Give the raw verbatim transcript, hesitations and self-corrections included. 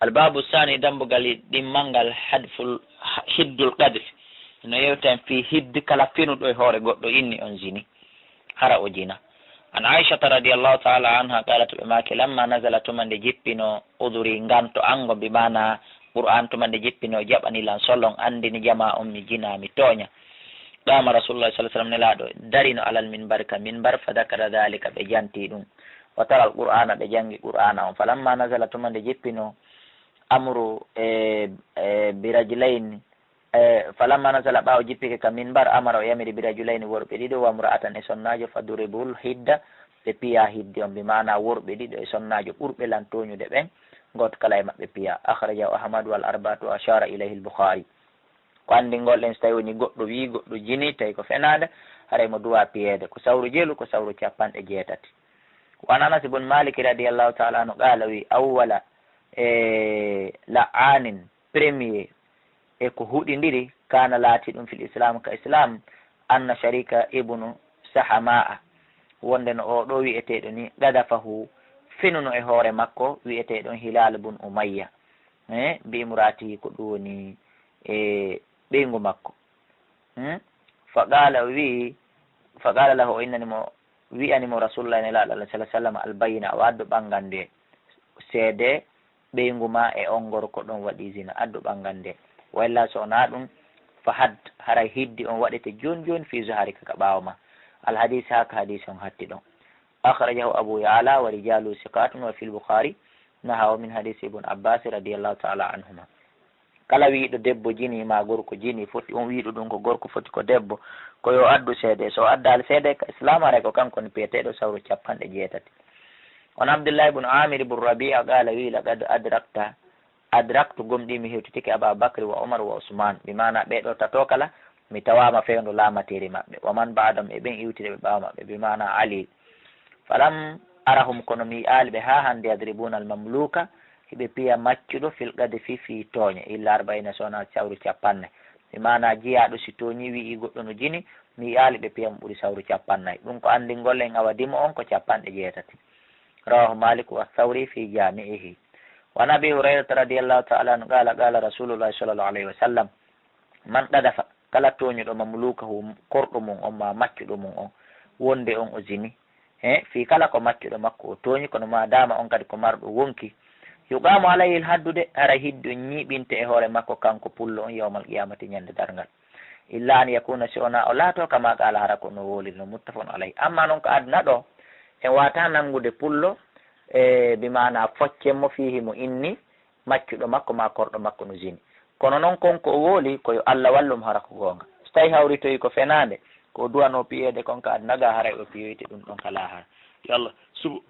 Albabu sani, dambugal ɗimmal ngal, hadful, hiddul qadfi. No yewten fii hiddi kala finuɗo e hoore goɗɗo inni on zini. Hara o jina. An Aishata radiyallahu ta'ala anha qalat, ɓe maaki, lamma nazala, tuma nde jippino, uduri, nganto ango, bi maana Qur'an, tuma nde jippino, jaɓani lan solon, andini jama on mi jina, mi tooña. Qama Rasulullah sallallahu alaihi wasallam, Nelaaɗo darino alal minbar, ka minbar, fa dakara dhalika, ɓe janti ɗum. Wa tala al-Qur'ana, ɓe jangi Qur'ana on. Falamma nazala, tuma nde jippino, amru, e, e, bi rajulayni, e, falamma nazala, ɓaawo jippike ka minbar, amara, o yamiri bi rajulayni, worɓe ɗiɗo, wa mra'atan, e sonnaajo, fa duribul hidda, ɓe piya hiddi on, bi maana worɓe ɗiɗo e sonnaajo ɓurɓe lan tooñude ɓen, gooto kala e maɓɓe piya. Akhrajahu Ahmad wal arba'atu wa ashara ilayhi al-Bukhari. Ko anndingol en, so tawi woni goɗɗo wii goɗɗo jini, tawi ko fenaande, haray mo duwaa piyeede. Ko sawru jelu, ko sawru capanɗe jeetati. Wa an Anas ibn Malik radiyallahu ta'ala anhu qala, wi, awwala, e, la'anin, premier, e ko huɗindiri, kana, laati ɗum, fil islam, ka islam, anna Sharika ibnu Sahama'a, wonde no oo ɗoo wi'eteeɗo ni, qadafahu, fenuno e hoore makko, wi'eteeɗo Hilal bun Umayya, e, bi imraatihi, ko ɗum woni e ɓeyngu makko. Hmm? Fa qala, o wi'i, fa qala lahu, o innani mo, wi'ani mo Rasulullah, Nelaaɗo Allah sallallahu alaihi wasallam, al bayyina, a addu ɓanngande, seede, ɓeyngu ma e on gorko ɗon waɗi zina, addu ɓanngande. Wa illa, so wonaa ɗum, fa had, haray hiddi on waɗete jooni jooni, fi zahrika, ka ɓaawo ma. Al hadis, haa ka hadis on hatti ɗon. Akhrajahu Abu Ya'la wa rijaluhu thiqatun, wa fil Bukhari nahahu min hadith Ibn Abbas radiyallahu ta'ala anhuma. Kala wiiɗo debbo jini ma gorko jini, foti on wiiɗo ɗum ko gorko, foti ko debbo, ko yo addu seede. So o addaali seede ka Islam, haray ko kanko woni piyeteeɗo sawru capanɗe jeetati. On Abdullah ibn Amir ibn Rabi'a qala, wi, laqad adrakta, adraktu, gomɗii mi hewtitike, Aba Bakri wa Umar wa Usman, bi maana ɓee ɗoo tato kala, mi tawaama fewndo laamateeri maɓɓe. Wa man ba'dahum, e ɓen iwtuɓe ɓaawo maɓɓe, bi maana Ali. Falam arahum, kono mi yi'aali ɓe haa hannde, yadribuna al-mamluka, hiɓe piya maccuɗo, fil qadfi, fii tooñe, illa arba'ina, so wonaa sawru cappannayi. Bi maana jiyaaɗo si tooñi wi'i goɗɗo no jini, mi yi'aali ɓe piya mo ɓuri sawru cappannayi. Ɗum ko anndingol en awa dimo on ko capanɗe jeetati. Rawahu Malik wa Thawri fi jami'ihi. Wa an Abi Hurayrata radiyallahu ta'ala anhu qala, qala Rasulullah sallallahu alayhi wa sallam, man qadafa, kala tooñuɗo, mamlukahu, korɗo mum on, ma maccuɗo mum on, wonde on o zini. He, fii kala ko maccuɗo makko o tooñi, kono ma dama on kadi ko marɗo wonki, yuqamu alayhi al-haddu, de, hara hiddu ñiiɓinte e hoore makko kanko pullo on, yawmal qiyamati, ñande darngal. Illa an yakuna, si wonaa o laato, kama qala, hara ko no woliri no, muttafaqun alayhi. Amma non ko aduna ɗo, en wata nanngude pullo, e bi maana foccen mo, fiihi, mo inni, maccuɗo makko ma korɗo makko no zini. Kono non kon ko o woli, ko yo Allah wallum hara ko goonga. So tawi hawritoyi ko fenaande, ko o duwano piyeede kon ka aduna ga, haray o piyoyte ɗum ɗon ka laahara. Yo Allah subu-